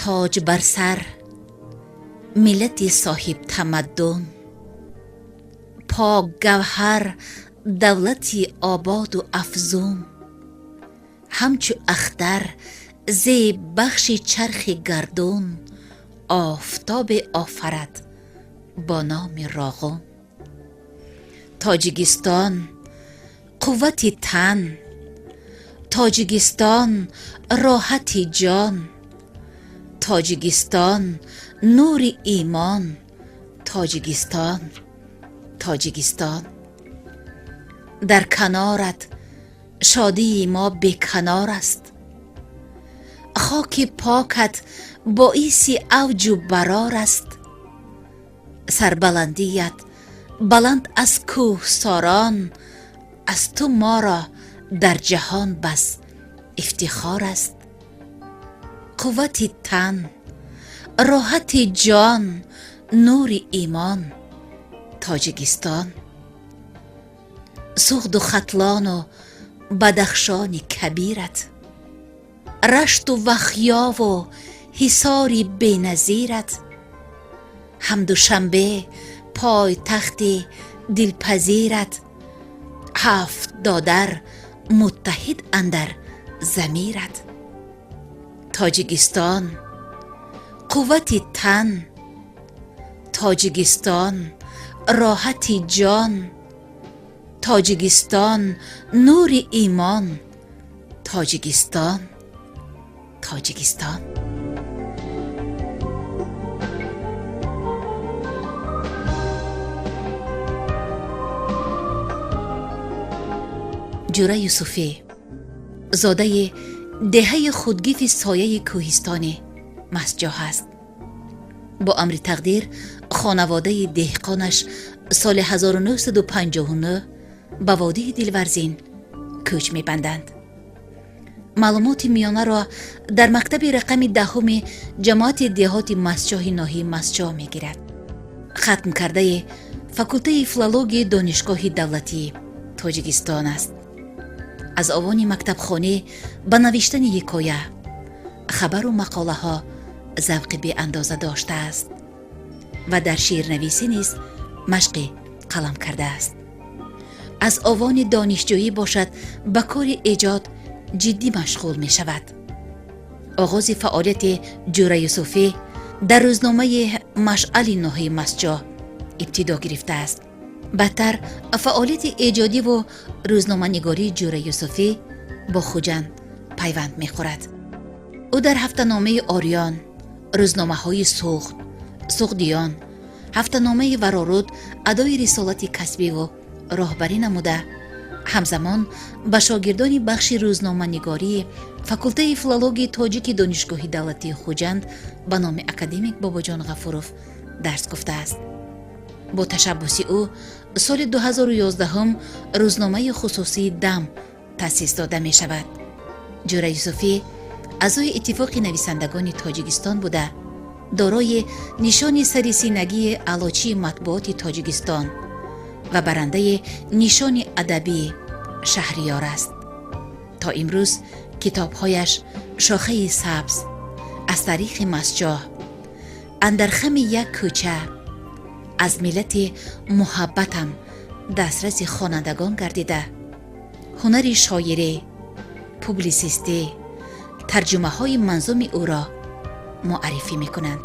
Тоҷ бар сар, миллати соҳибтамаддун, пок гавҳар, давлати ободу афзун, ҳамчу ахтар зеббахши чархи гардун, офтобе офарад бо номи Роғун. Тоҷикистон қуввати тан, Тоҷикистон роҳати ҷон, Тоҷикистон нури имон, Тоҷикистон, Тоҷикистон. Дар канорат шодии мо беканор аст, хоки покат боиси авҷу барор аст. Сарбаландият баланд аз кӯҳсорон, аз ту моро дар ҷаҳон бас ифтихор аст. Қуввати тан, роҳати ҷон, нури имон, Тоҷикистон. Суғду Хатлону Бадахшони кабират, Рашту Вахёву Ҳисори беназират, ҳам Душанбе пойтахти дилпазират, ҳафт додар муттаҳид андар замират. Тоҷикистон қуввати тан, Тоҷикистон роҳати ҷон, Тоҷикистон нури имон, Тоҷикистон, Тоҷикистон. Ҷӯра Юсуфӣ зодаи деҳаи худгифи сояи кӯҳистони Мастҷоҳ аст. Бо амри тақдир хонаводаи деҳқонаш соли 1959 ба водии Дилварзин кӯч мебанданд. Маълумоти миёнаро дар мактаби рақами 10-уми ҷамоати деҳоти Мастчоҳи ноҳияи Мастчоҳ мегирад. Хатм кардаи факултаи филологияи Донишгоҳи давлатии Тоҷикистон аст. Аз овони мактабхонӣ ба навиштани ҳикоя, хабару мақолаҳо завқи беандоза доштааст ва дар шеърнависӣ низ машқи қалам кардааст. Аз овони донишҷӯӣ бошад, ба кори эҷод ҷиддӣ машғул мешавад. Оғози фаъолияти Ҷӯра Юсуфӣ дар рӯзномаи Машъали ноҳияи Мастчоҳ ибтидо гирифтааст. Баъдтар фаъолияти эҷодиву рӯзноманигории Ҷӯра Юсуфӣ бо Хуҷанд пайванд мехӯрад. Ӯ дар ҳафтаномаи Ориён, рӯзномаҳои Суғд, Суғдиён, ҳафтаномаи Вароруд адои рисолати касбиву роҳбарӣ намуда, ҳамзамон ба шогирдони бахши рӯзноманигории факултаи филологияи тоҷики Донишгоҳи давлатии Хуҷанд ба номи академик Бобоҷон Ғафуров дарс гуфтааст. Бо ташаббуси ӯ соли 2011 рӯзномаи хусусии Дам таъсис дода мешавад. Ҷӯра Юсуфӣ аъзои Иттифоқи нависандагони Тоҷикистон буда, дорои нишони сарисинагии Аълочии матбуоти Тоҷикистон ва барандаи нишони адабии Шаҳриёр аст. То имрӯз китобҳояш Шохаи сабз, Аз таърихи Мастчоҳ, Андар хами як кӯча, Аз миллати муҳаббатам дастраси хонандагон гардида, ҳунари шоирӣ, публисистӣ, тарҷумаҳои манзуми ӯро муаррифӣ мекунанд.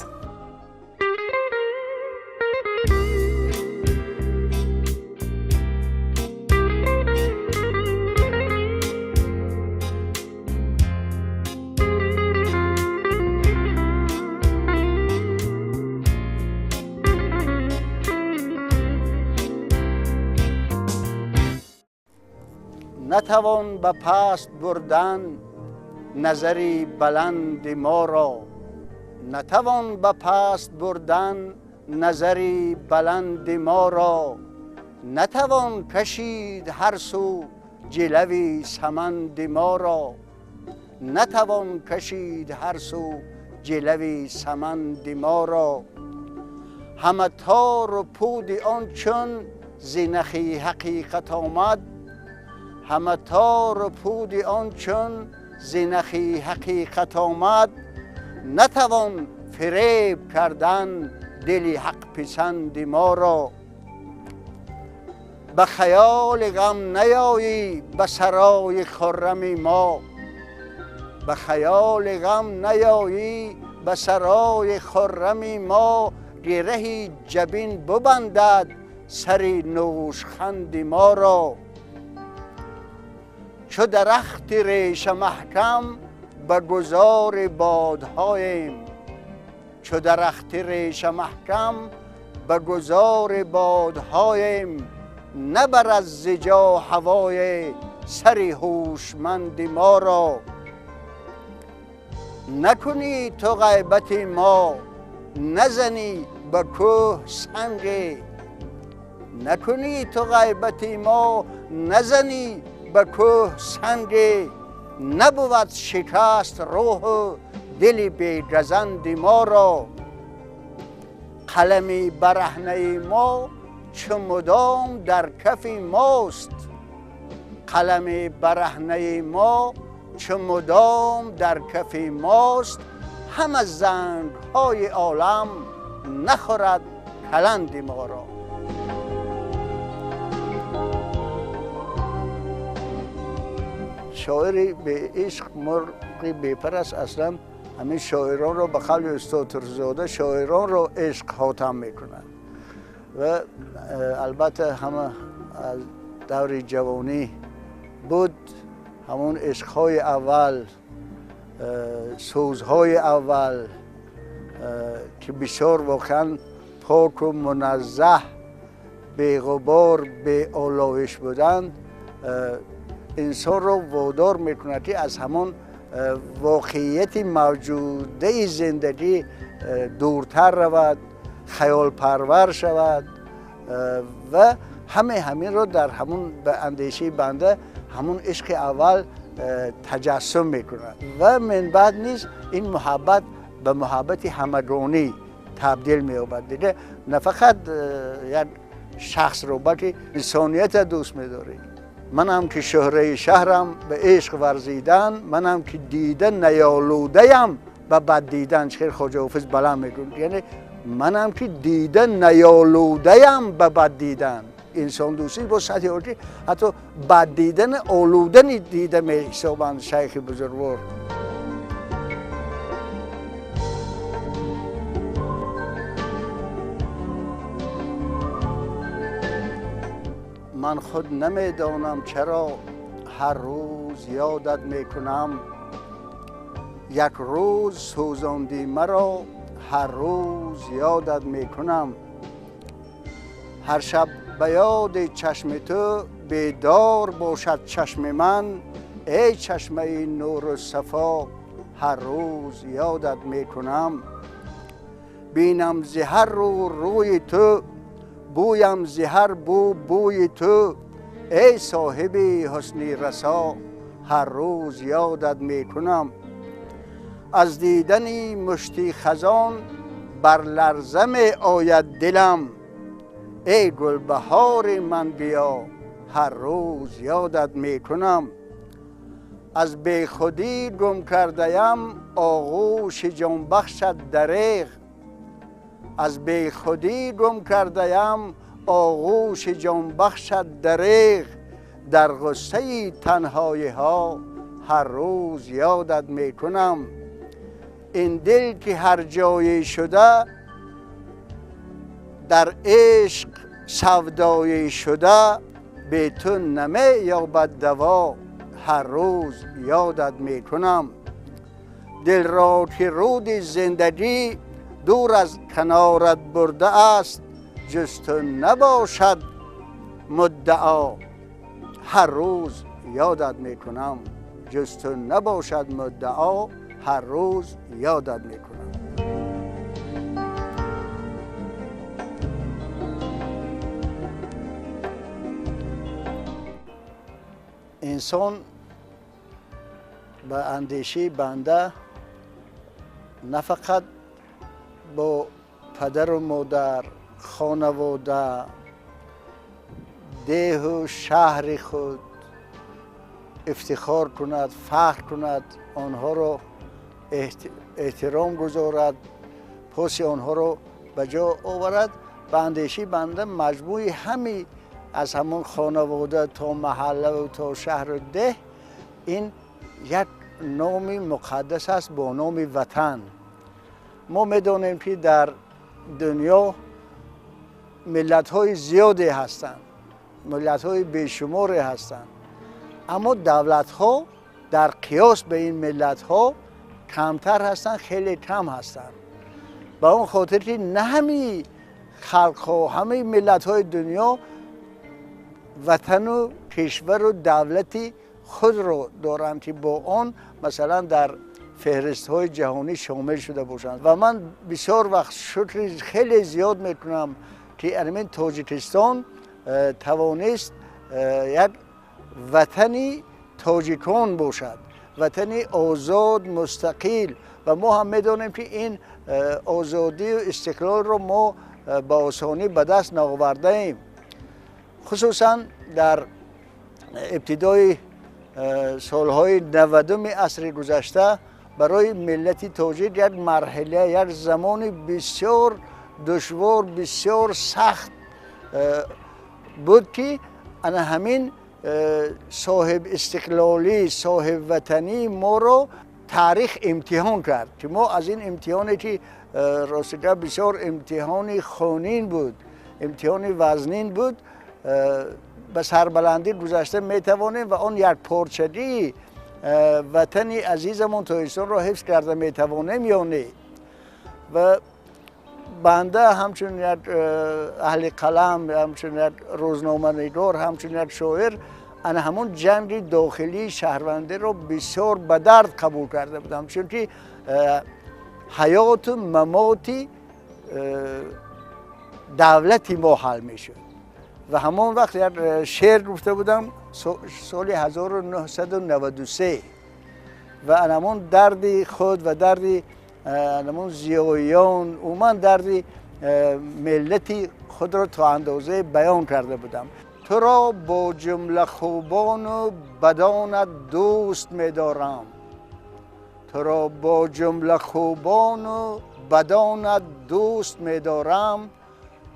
Натавон ба паст бурдан назари баланди моро, натавон ба паст бурдан назари баланди моро, натавон кашид ҳар сӯ ҷилави саманди моро, натавон кашид ҳар сӯ ҷилави саманди моро. Ҳама тору пуди он чун зинахи ҳақиқат омад, ҳама тору пуди он чун зинахи ҳақиқат омад, натавон фиреб кардан дили ҳақписанди моро. Ба хаёли ғам наёӣ ба сарои хуррами мо, ба хаёли ғам наёӣ ба сарои хуррами мо. Гираҳи ҷабин бубандад сари нӯшханди моро. Чу дарахти реша маҳкам ба гузори бодҳоем, чу дарахти реша маҳкам ба гузори бодҳоем. Набарад зи ҷо ҳавои сари ҳушманди моро. Накунӣ ту ғайбати мо, назанӣ ба кӯҳ санге. Накунӣ ту ғайбати мо, назанӣ ба кӯҳ санге. Набувад шикаст рӯҳу дили бегазанди моро. Қалами бараҳнаи мо чу мудом дар кафи мост, қалами бараҳнаи мо чу мудом дар кафи мост. Ҳама зангҳои олам нахӯрад каланди моро. Шоири беишқ мурғи бепар аст. Аслан ҳамин шоиронро ба қавли устод Турсунзода шоиронро ишқ хотам мекунад. Ва албатта ҳама аз даври ҷавонӣ буд ҳамон ишқҳои аввал, сӯзҳои аввал, ки бисёр воқеан поку муназзаҳ, беғубор, беолоиш буданд, инсонро водор мекунад ки аз ҳамон воқеияти мавҷудаи зиндагӣ дуртар равад, хаёлпарвар шавад ва ҳамаи ҳаминро дар ҳамон ба андешаи банда ҳамон ишқи аввал таҷассум мекунад. Ва минбаъд низ ин муҳаббат ба муҳаббати ҳамагонӣ табдил меёбад. Дига на фақат як шахсро, балки инсониятро дӯст медоред. Манам ки шӯҳраи шаҳрам ба ишқ варзидан, манам ки дида наёлудаям ба бад дидан. Чӣ хел Хоҷа Ҳофиз баланд мегӯяд, яъне манам ки дида наёлудаям ба бад дидан. Инсондӯстӣ бо сатҳи олӣ ҳатто бад дидан олудани дида меҳисобанд шайхи бузургвор. Ман худ намедонам чаро ҳар рӯз ёдат мекунам. Як рӯз сӯзондӣ маро, ҳар рӯз ёдат мекунам. Ҳар шаб ба ёди чашми ту бедор бошад чашми ман. Эй чашмаи нуру сафо, ҳар рӯз ёдат мекунам. Бинам зи ҳар рӯ рӯи ту, бӯям зи ҳар бӯ бӯи ту. Эй соҳиби ҳусни расо, ҳар рӯз ёдат мекунам. Аз дидани мушти хазон бар ларза меояд дилам. Эй гулбаҳори ман биё, ҳар рӯз ёдат мекунам. Аз бехудӣ гум кардаям оғӯши ҷонбахшат дареғ. Аз бехудӣ гум кардаям оғӯши ҷонбахшат дареғ. Дар ғуссаи танҳоиҳо ҳар рӯз ёдат мекунам. Ин дил ки ҳар ҷое шуда, дар ишқ савдоӣ шуда, бе ту намеёбад даво, ҳар рӯз ёдат мекунам. Дилро ки руди зиндагӣ дур аз канорат бурдааст, ҷуз ту набошад муддао, ҳар рӯз ёдат мекунам. Ҷуз ту набошад муддао, ҳар рӯз ёдат мекунам. Инсон ба андешаи банда на фақат бо падару модар, хонавода, деҳу шаҳри худ ифтихор кунад, фахр кунад, онҳоро эҳтиром гузорад, поси онҳоро ба ҷо оварад. Ба андешаи банда, маҷмӯи ҳами аз ҳамон хонавода то маҳаллаву то шаҳру деҳ ин як номи муқаддас аст бо номи Ватан. Мо медонем, ки дар дунё миллатҳои зиёде ҳастанд, миллатҳои бешуморе ҳастанд, аммо давлатҳо дар қиёс ба ин миллатҳо камтар ҳастанд, хеле кам ҳастанд. Ба он хотир ки на ҳамаи халқҳо, ҳамаи миллатҳои дунё ватану кишвару давлати худро доранд, ки бо он масалан дар феҳристҳои ҷаҳонӣ шомил шуда бошанд. Ва ман бисёр вақт шукри хеле зиёд мекунам, ки ҳамин Тоҷикистон тавонист як ватани тоҷикон бошад, ватани озод, мустақил. Ва мо ҳам медонем, ки ин озодию истиқлолро мо ба осонӣ ба даст наовардаем. Хусусан дар ибтидои солҳои 90-уми асри гузашта барои миллати тоҷик як марҳила, як замони бисёр душвор, бисёр сахт буд, ки ана ҳамин соҳиб истиқлолӣ, соҳибватании моро таърих имтиҳон кард, ки мо аз ин имтиҳоне, ки ростига бисёр имтиҳони хунин буд, имтиҳони вазнин буд, ба сарбаландӣ гузашта метавонем ва он якпорчагии ватани азизамон Тоҷикистонро ҳифз карда метавонем ё не. Ва банда ҳамчун як аҳли қалам, ҳамчун як рӯзноманигор, ҳамчун як шоир ана ҳамон ҷанги дохилии шаҳрвандиро бисёр ба дард қабул карда будам, чунки ҳаёту мамоти давлати мо ҳал мешуд. Ва ҳамон вақт як шеър гуфта будам соли 1993 ва ҳамон дарди худ ва дарди ҳамон зиёиён, умуман дарди миллати худро то андозае баён карда будам. Туро бо ҷумла хубону бадонат дӯст медорам, туро бо ҷумла хубону бадонат дӯст медорам,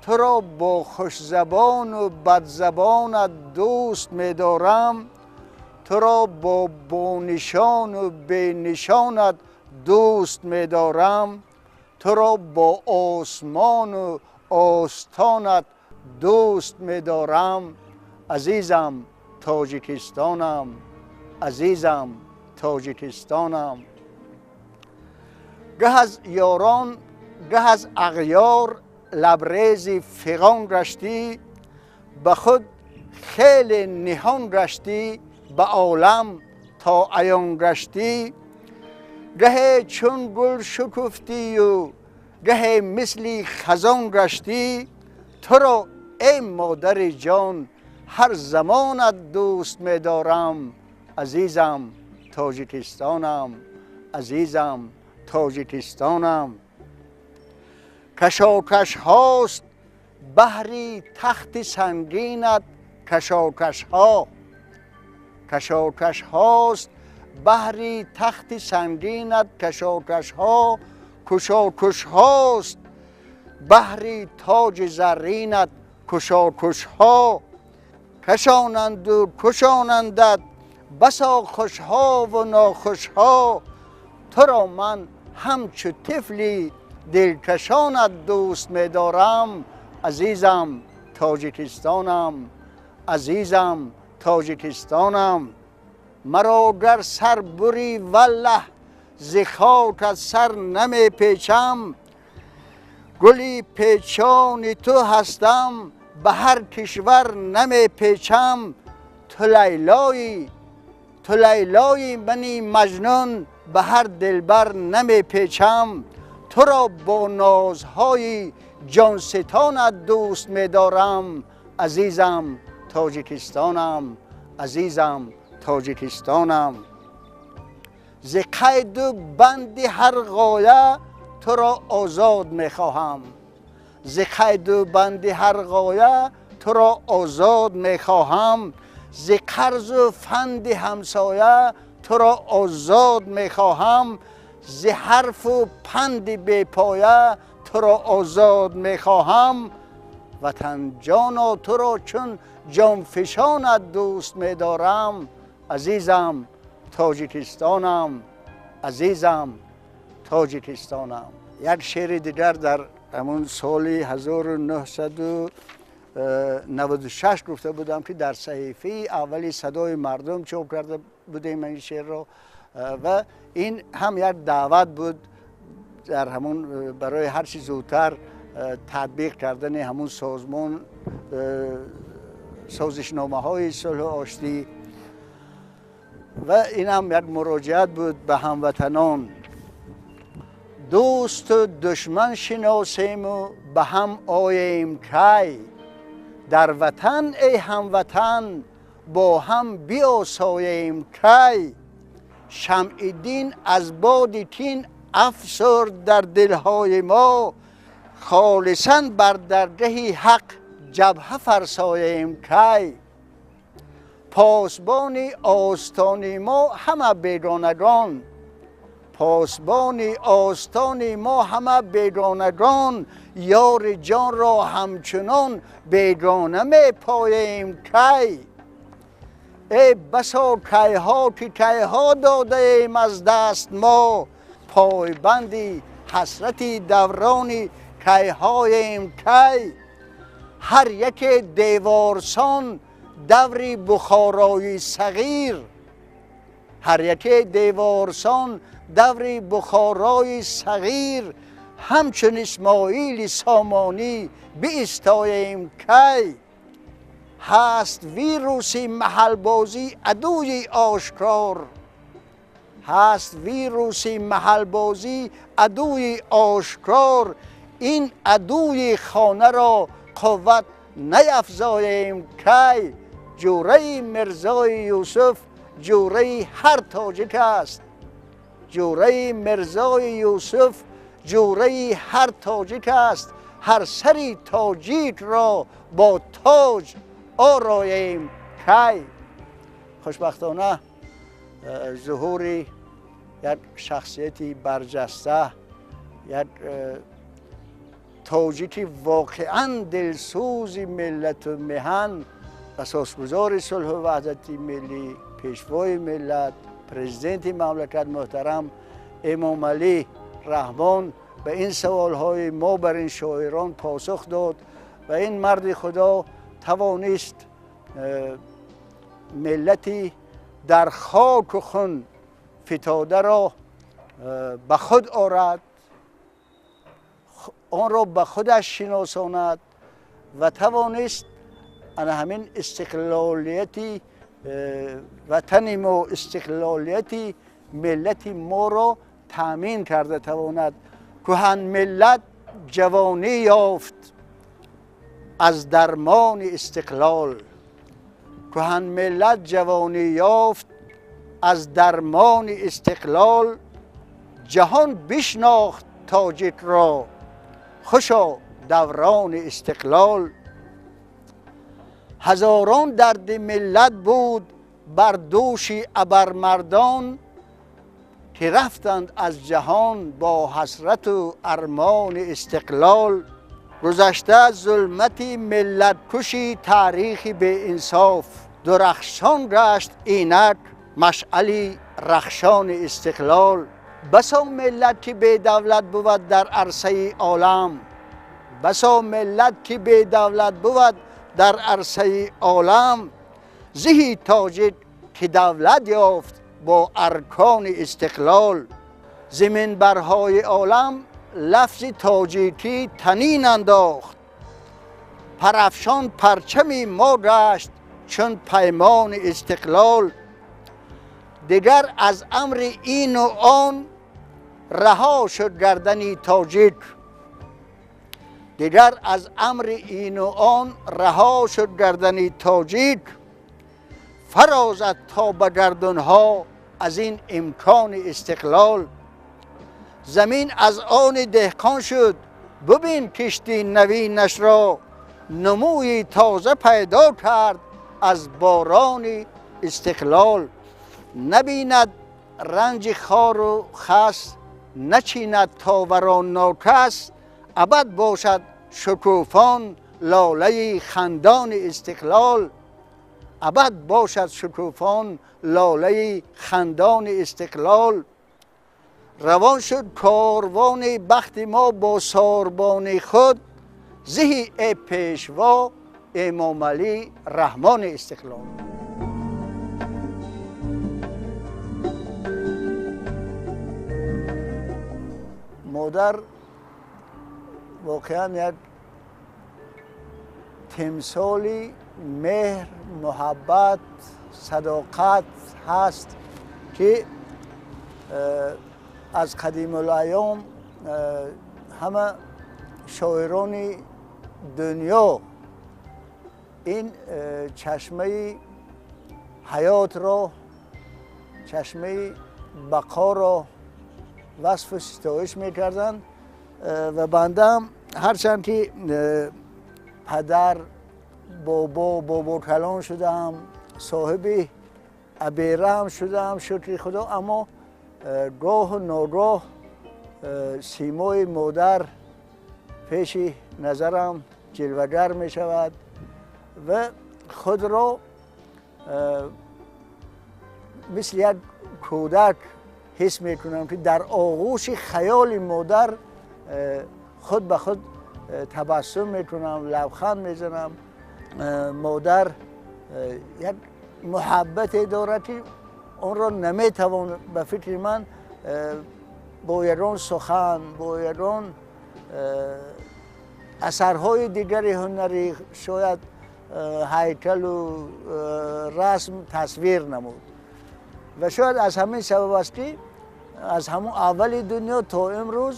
туро бо хушзабону бадзабонат дӯст медорам, туро бо бонишону бенишонат дӯст медорам, туро бо осмону остонат дӯст медорам. Азизам Тоҷикистонам, азизам Тоҷикистонам. Гаҳ аз ёрон, гаҳ аз ағёр лабрези фиғон гаштӣ, ба худ хеле ниҳон гаштӣ, ба олам то аён гаштӣ. Гаҳе чун гул шукуфтию гаҳе мисли хазон гаштӣ, туро эй модари ҷон ҳар замонат дӯст медорам. Азизам Тоҷикистонам, азизам Тоҷикистонам. Кашокашҳост баҳри тахти сангинат, кашокашҳо, кашокашҳост баҳри тахти сангинат, кашокашҳо, кушокушҳост баҳри тоҷи зарринат, кушокушҳо. Кашонанду кушонандат басо хушҳову нохушҳо, туро ман ҳамчу тифли дилкашонат дӯст медорам. Азизам Тоҷикистонам, азизам Тоҷикистонам. Маро гар сар бурӣ, валлаҳ, зи хокат сар намепечам, гули печони ту ҳастам, ба ҳар кишвар намепечам. Ту лайлоӣ, ту лайлои мани маҷнун, ба ҳар дилбар намепечам. Туро бо нозҳои ҷонситонат дӯст медорам. Азизам Тоҷикистонам, азизам Тоҷикистонам. Зи қайду банди ҳар ғоя туро озод мехоҳам, зи қайду банди ҳар ғоя туро озод мехоҳам, зи қарзу фанди ҳамсоя туро озод мехоҳам, зи ҳарфу панди бепоя туро озод мехоҳам. Ватанҷоно, туро чун ҷонфишонат дӯст медорам. Азизам Тоҷикистонам, азизам Тоҷикистонам. Як шеъри дигар дар ҳамон соли 1996 гуфта будам, ки дар саҳифаи аввали «Садои мардум» чоп карда будем ин шеърро, ва ин ҳам як даъват буд дар ҳамон барои ҳарчи зудтар татбиқ кардани ҳамон созмон, созишномаҳои сулҳу оштӣ. Ва ин ҳам як муроҷиат буд ба ҳамватанон. Дӯсту душман шиносему ба ҳам оем кай? Дар ватан, эй ҳамватан, бо ҳам биосоем кай? Шамъи дин аз боди кин афсурд дар дилҳои мо. Холисан бар даргаҳи ҳақ ҷабҳа фарсоем кай? Посбони остони мо ҳама бегонагон, посбони остони мо ҳама бегонагон. Ёри ҷонро ҳамчунон бегона мепоем кай? Эй басо кайҳо, ки кайҳо додаем аз даст мо. Пойбанди ҳасрати даврони кайҳоем кай? Ҳар яке деворсон даври Бухорои сағир, ҳар яке деворсон даври Бухорои сағир. Ҳамчун Исмоили Сомонӣ биистоем кай? Ҳаст вируси маҳалбозӣ адуи ошкор, ҳаст вируси маҳалбозӣ адуи ошкор. Ин адуи хонаро қувват нафзоем кай? Ҷураи Мирзои Юсуф ҷураи ҳар тоҷик аст, ҷураи Мирзои Юсуф ҷураи ҳар тоҷик аст. Ҳар сари тоҷикро бо тоҷ ороем кай? Хушбахтона, зуҳури як шахсияти барҷаста, як тоҷики воқеан дилсӯзи миллату меҳан, асосгузори сулҳу ваҳдати миллӣ, пешвои миллат, президенти мамлакат муҳтарам Эмомалӣ Раҳмон ба ин саволҳои мо, бар ин шоирон посух дод ва ин марди Худо тавонист миллати дар хоку хун фитодаро ба худ орад, онро ба худаш шиносонад ва тавонист ана ҳамин истиқлолияти ватани мо, истиқлолияти миллати моро таъмин карда тавонад. Кӯҳан миллат ҷавонӣ ёфт аз дармони истиқлол, кӯҳан миллат ҷавонӣ ёфт аз дармони истиқлол. Ҷаҳон бишнохт тоҷикро, хушо даврони истиқлол. Ҳазорон дарди миллат буд бар дӯши абармардон, ки рафтанд аз ҷаҳон бо ҳасрату армони истиқлол. Гузашта зулмати миллаткуши таърихи беинсоф, дурахшон гашт инак машъали рахшони истиқлол. Басо миллат, ки бедавлат бувад дар арсаи олам, басо миллат, ки бедавлат бувад дар арсаи олам. Зиҳи тоҷик, ки давлат ёфт бо аркони истиқлол. Зи минбарҳои олам лафзи тоҷикӣ танин андохт, парафшон парчами мо гашт чун паймони истиқлол. Дигар аз амри ину он раҳо шуд гардани тоҷик, дигар аз амри ину он раҳо шуд гардани тоҷик. Фарозад то ба гардунҳо аз ин имкони истиқлол. Замин аз они деҳқон шуд, бубин кишти навинашро. Нумӯи тоза пайдо кард аз борони истиқлол. Набинад ранҷи хору хас. начинад то варо нокас, абад бошад шукуфон лолаи хандони истиқлол, абад бошад шукуфон лолаи хандони истиқлол. Равон шуд корвони бахти мо бо сорбони худ, зиҳи э пешво Эмомалӣ Раҳмони истиқлол. Модар воқеан як тимсоли меҳр, муҳаббат, садоқат ҳаст, ки аз қадимулайём ҳама шоирони дунё ин чашмаи ҳаётро, чашмаи бақоро васфу ситоиш мекарданд. Ва бандаам ҳарчанд ки падар, бобо, бобокалон шудаам, соҳиби абераам шудаам, шукри Худо, аммо гоҳу ногоҳ симои модар пеши назарам ҷилвагар мешавад ва худро мисли як кӯдак ҳис мекунам, ки дар оғӯши хаёли модар худ ба худ табассум мекунам, лабханд мезанам. Модар як муҳаббате дорад, ки онро наметавон ба фикри ман бо ягон сухан, бо ягон асарҳои дигари ҳунарӣ, шояд ҳайкалу расм тасвир намуд. Ва шояд аз ҳамин сабаб аст, ки аз ҳамон аввали дунё то имрӯз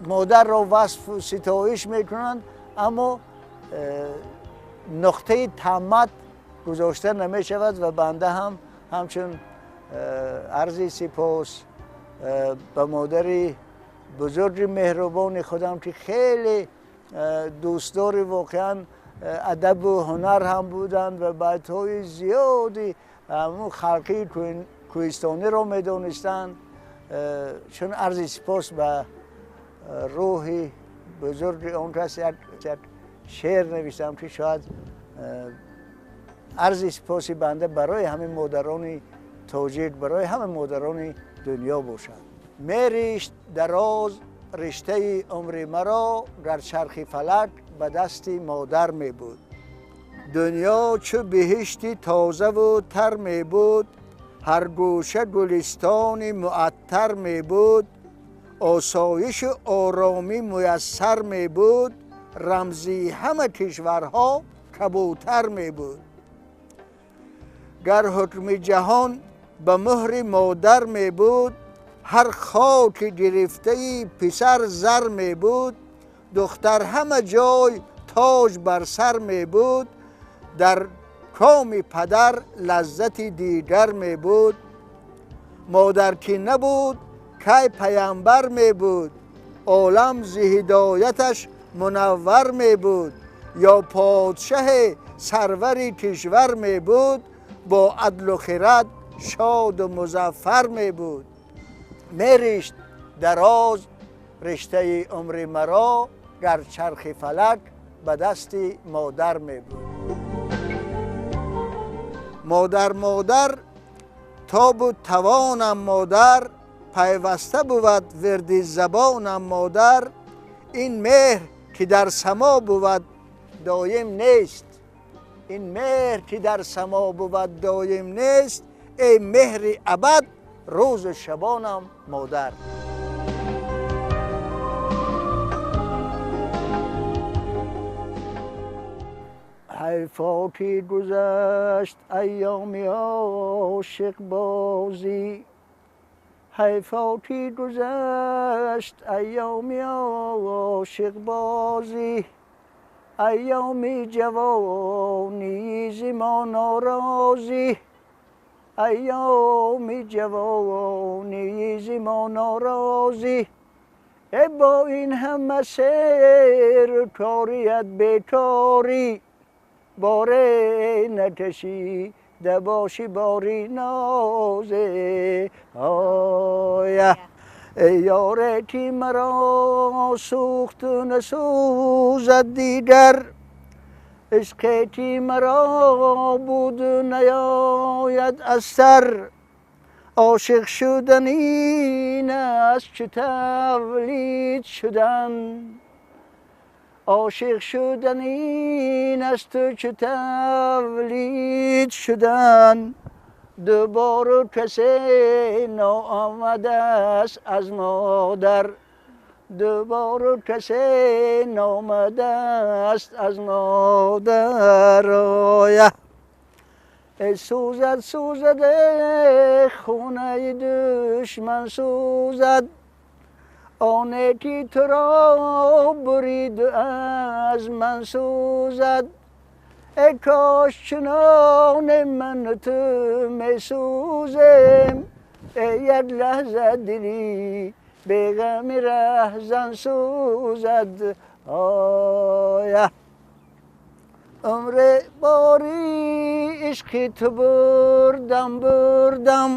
модарро васфу ситоиш мекунанд, аммо нуқтаи таммат гузошта намешавад. Ва банда ҳам ҳамчун арзи сипос ба модари бузурги меҳрубони худам, ки хеле дӯстдори воқеан адабу ҳунар ҳам буданд ва байтҳои зиёди ҳамун халқии кӯҳистониро медонистанд, чун арзи сипос ба рӯҳи бузурги он кас як шеър навиштам, ки шояд арзи сипоси банда барои ҳамин модарони тоҷик, барои ҳама модарони дунё бошад. Меришт дароз риштаи умри маро, гар чархи фалак ба дасти модар мебуд. Дунё чу биҳишти тозаву тар мебуд, ҳар гӯша гулистони муаттар мебуд, осоишу оромӣ муяссар мебуд, рамзи ҳама кишварҳо кабутар мебуд. Гар ҳукми ҷаҳон ба муҳри модар мебуд, ҳар хоки гирифтаи писар зар мебуд, духтар ҳама ҷой тоҷ бар сар мебуд, дар коми падар лаззати дигар мебуд. Модар ки набуд, кай паямбар мебуд, олам зи ҳидояташ мунаввар мебуд, ё подшаҳи сарвари кишвар мебуд, бо адлу хирад шоду музаффар мебуд. Меришт дароз риштаи умри маро, гар чархи фалак ба дасти модар мебуд. Модар, модар, тобу тавонам модар, пайваста бувад вирди забонам модар. Ин меҳр ки дар само бувад доим нест, ин меҳр ки дар само бувад доим нест, эй меҳри абад рӯзу шабонам модар. Ҳайфо ки гузашт айёми ошиқбозӣ, ҳайфо ки гузашт айёми ошиқбозӣ, айёми ҷавонӣ зи мо норозӣ, айёми ҷавонӣ зи мо норозӣ. Э бо ин ҳама серу корият бекорӣ, боре накашида бошӣ бори нозе. Ой. Оя эй ёре ки маро сӯхту насӯзад дигар, ишқе ки маро буду наёяд аз сар, ошиқ шудан ин аст чу тавлид шудан, ошиқ шудан ин аст чу тавлид шудан, дубора касе наомадааст аз модар, дубора касе наомадааст аз модар. Оя эй сӯзад, сӯзад, хонаи душман сӯзад, оне ки туро бурид аз ман сӯзад, эй кош чуноне ману ту месӯзем, эй як лаҳза дили беғами раҳзан сӯзад. Оя умре бори ишқи ту бурдам, бурдам,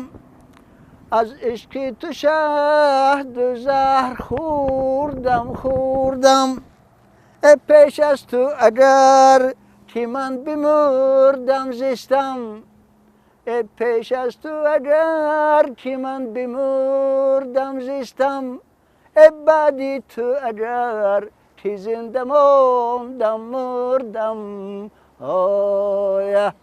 аз ишқи ту шаҳду заҳр хӯрдам, хӯрдам, э пеш аз ту агар ки ман бимурдам зистам, э пеш аз ту агар ки ман бимурдам зистам, э баъди ту агар ки зинда мондам мурдам. Оя.